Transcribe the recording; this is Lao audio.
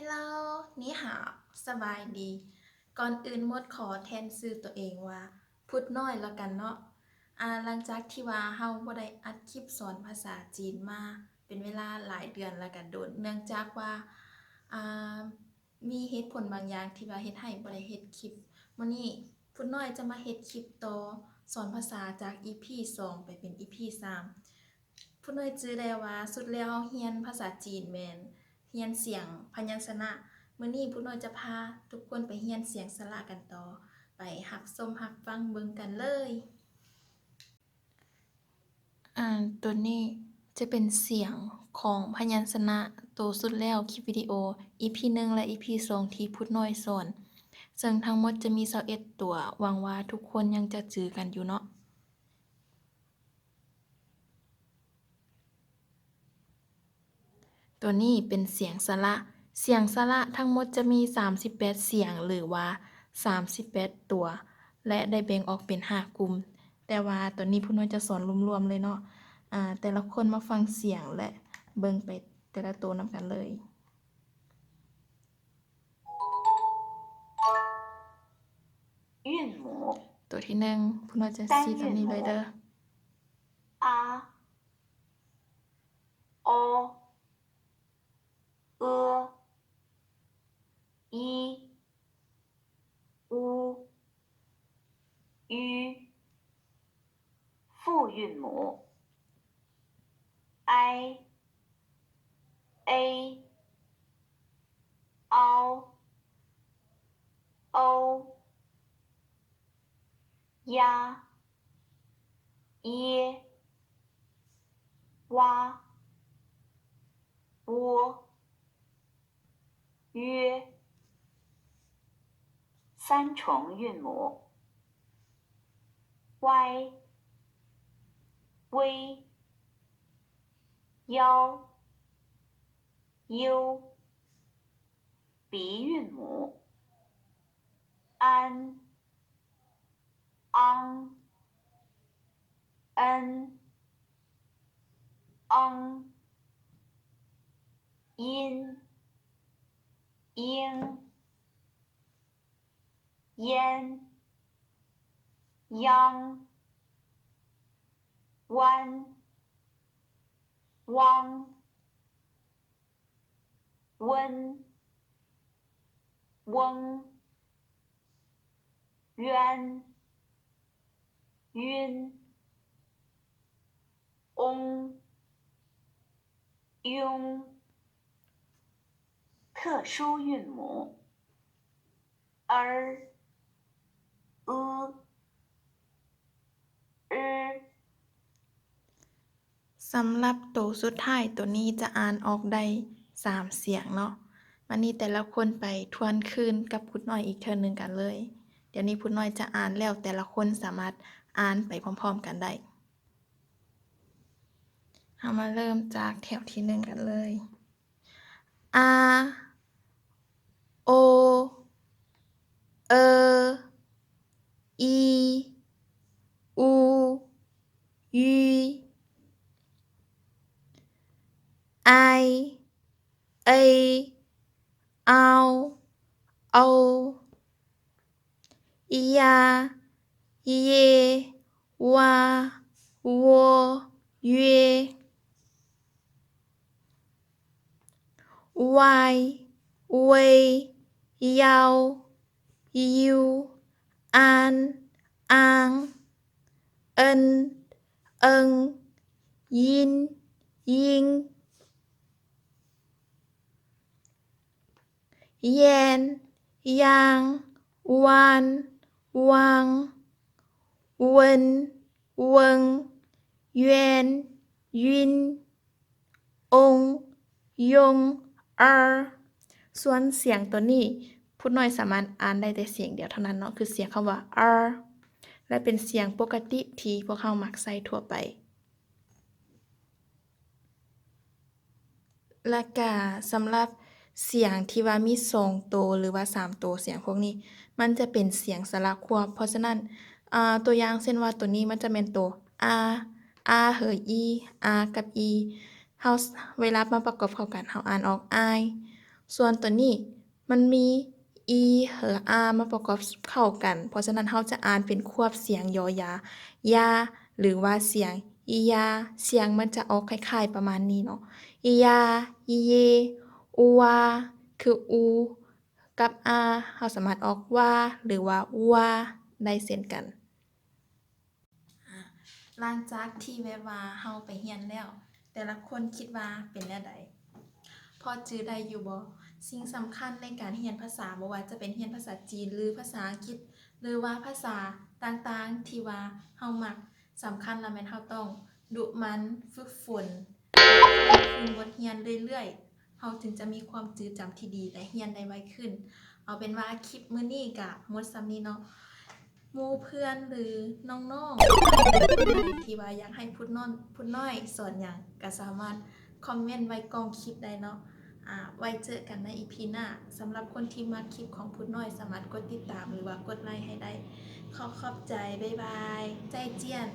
Hello ນີ້ຫາວ ສະບາຍດີ. ກ່ອນອື່ນໝົດຂໍແທນຊື່ຕົວເອງວ່າພຸດນ້ອຍລະກັນເນາະ. ອາ ຫຼັງຈາກທີ່ວ່າເຮົາບໍ່ໄດ້ອັດຄລິບສອນພາສາຈີນມາເປັນເວລາຫຼາຍເດືອນລະກະດົນ ເນື່ອງຈາກວ່າ ອາ ມີເຫດຜົນບາງຢ່າງທີ່ວ່າເຮັດໃຫ້ບໍ່ໄດ້ເຮັດຄລິບ. ມື້ນີ້ພຸດນ້ອຍຈະມາເຮັດຄລິບຕໍ່ ສອນພາສາຈາກອີພີສອງໄປເປັນອີພີສາມ. ພຸດນ້ອຍຈື່ແລ້ວວ່າສຸດແລ້ວເຮົາຮຽນພາສາຈີນແມ່ນຮຽນສຽງພະຍັນຊະນະ. ມື້ນີ້ພຸດນ້ອຍຈະພາທຸກຄົນໄປຮຽນສຽງສະຫຼະກັນຕໍ່. ໄປຮັບຊົມຮັບຟັງເບິ່ງກັນເລີຍ. ອາ ໂຕນີ້ຈະເປັນສຽງຂອງພະຍັນຊະນະໂຕສຸດແລ້ວ ຄລິບວິດີໂອອີພີໜຶ່ງ ແລະ ອີພີສອງ ທີ່ພຸດນ້ອຍສອນ, ເຊິ່ງທັງໝົດຈະມີຊາວເອັດຕົວ. ຫວັງວ່າທຸກຄົນຍັງຈະຈື່ກັນຢູ່ເນາະ. ໂຕນີ້ເປັນສຽງສະຫຼະ. ສຽງສະຫຼະທັງໝົດຈະມີສາມສິບແປດສຽງ ຫຼືວ່າສາມສິບແປດຕົວ ແລະ ໄດ້ແບ່ງອອກເປັນຫ້າກຸ່ມ. ແຕ່ວ່າຕອນນີ້ຜູ້ນ້ອຍຈະສອນລວມໆເລີຍເນາະ. ອາ ແຕ່ລະຄົນມາຟັງສຽງ ແລະ ເບິ່ງໄປແຕ່ລະໂຕນຳກັນເລີຍ. 韵母 ໂຕທີໜຶ່ງ ຜູ້ນ້ອຍຈະຊີ້ຕາມນີ້ເລີຍເດີ. 单韵母 a, o, e, i, u, u. 复韵母 i, a, o, o, ya, ye, wa, wo, ye. 三重韵母 y, wi, yao, you. 鼻韵母 an, ang, en, ong. 音 ing, yan, yang, wan, wang, wen, weng, yuan, yun, ong, yong. 特殊韵母 er, u, er. ສຳລັບໂຕສຸດທ້າຍໂຕນີ້ຈະອ່ານອອກໄດ້ສາມສຽງເນາະ. ບາດນີ້ແຕ່ລະຄົນໄປທວນຄືນກັບພຸດນ້ອຍອີກເທື່ອໜຶ່ງກັນເລີຍ. ດຽວນີ້ພຸດນ້ອຍຈະອ່ານແລ້ວແຕ່ລະຄົນສາມາດອ່ານໄປພ້ອມໆກັນໄດ້. ເຮົາມາເລີ່ມຈາກແຖວທີໜຶ່ງກັນເລີຍ. ອາ, ໂອ, ເອີ, ອີ, ອູ, ຍື, ອາຍ, ເອ, ອາວ, ເອົາ, ຍາ, ເຢ, ວາ, ໂວ, ເວ. ວາຍ, ເວຍ, ຢາວ, ຢູ, ອານ, ອາງ, ເອີ້ນ, ເອິງ, ຍິນ, ຍິງ, ແຢນ, ຢາງ, ວານ, ວາງ, ເວີນ, ເວີງ, ແຫວນ, ວິນ, ອົງ, ຍົງ, ອາ. ສ່ວນສຽງໂຕນີ້ ພຸດນ້ອຍສາມາດອ່ານໄດ້ແຕ່ສຽງດຽວເທົ່ານັ້ນເນາະ ຄືສຽງຄຳວ່າ ອາ ແລະ ເປັນສຽງປົກກະຕິທີ່ພວກເຮົາມັກໃຊ້ທົ່ວໄປ. ແລະກະສຳລັບສຽງທີ່ວ່າມີສອງໂຕ ຫຼືວ່າສາມໂຕ ສຽງພວກນີ້ມັນຈະເປັນສຽງສະຫຼະຄວບ. ເພາະສະນັ້ນ ອາ ຕົວຢ່າງເຊັ່ນວ່າໂຕນີ້ມັນຈະແມ່ນໂຕ ອາ ອາ ເຫີ ອີ ອາ ກັບ ອີ ເຮົາ ເວລາມາປະກອບເຂົ້າກັນ ເຮົາອ່ານອອກ ອາຍ. ສ່ວນຕົວນີ້ມັນມີ ອີ ແລະ ອາ ມາປະກອບເຂົ້າກັນ, ເພາະສະນັ້ນເຮົາຈະອ່ານເປັນຄວບສຽງ ຢໍຢາ ຢາ ຫຼືວ່າສຽງ ອີຢາ. ສຽງມັນຈະອອກຄ້າຍໆປະມານນີ້ເນາະ, ອີຢາ ອີເຢ ອູວາ. ຄື ອູ ກັບ ອາ ເຮົາສາມາດອອກ ວາ ຫຼືວ່າ ວາ ໄດ້ເຊັ່ນກັນ. ອາ ຫຼັງຈາກທີ່ແບບວ່າເຮົາໄປຮຽນແລ້ວ, ແຕ່ລະຄົນຄິດວ່າເປັນແນວໃດ? ພໍຈື່ໄດ້ຢູ່ບໍ່? ສິ່ງສຳຄັນໃນການຮຽນພາສາ, ບໍ່ວ່າຈະເປັນຮຽນພາສາຈີນ ຫຼື ພາສາອັງກິດ ຫຼືວ່າພາສາຕ່າງໆທີ່ວ່າເຮົາມັກ, ສຳຄັນລະແມ່ນເຮົາຕ້ອງດຸໝັ່ນຝຶກຝົນ ແລະ ທວນຄືນບົດຮຽນເລື້ອຍໆ, ເຮົາຈຶ່ງຈະມີຄວາມຈື່ຈຳທີ່ດີ ແລະ ຮຽນໄດ້ໄວຂຶ້ນ. ເອົາເປັນວ່າຄລິບມື້ນີ້ກະໝົດສ່ຳນີ້ເນາະ. ໝູ່ເພື່ອນ ຫຼື ນ້ອງໆ ທີ່ວ່າຢາກໃຫ້ພຸດນ້ອຍ ພຸດນ້ອຍສອນຫຍັງ ກະສາມາດຄອມເມັນໄວ້ກ່ອງຄລິບໄດ້ເນາະ. ອາ ໄວ້ເຈີກັນໃນ ອີ ພີ ໜ້າ. ສຳລັບຄົນທີ່ມັກຄລິບຂອງພຸດນ້ອຍ ສາມາດກົດຕິດຕາມ ຫຼືວ່າກົດໄລໃຫ້ໄດ້. ຂໍຂອບໃຈ. ບາຍບາຍ. ໃຈຈຽນ.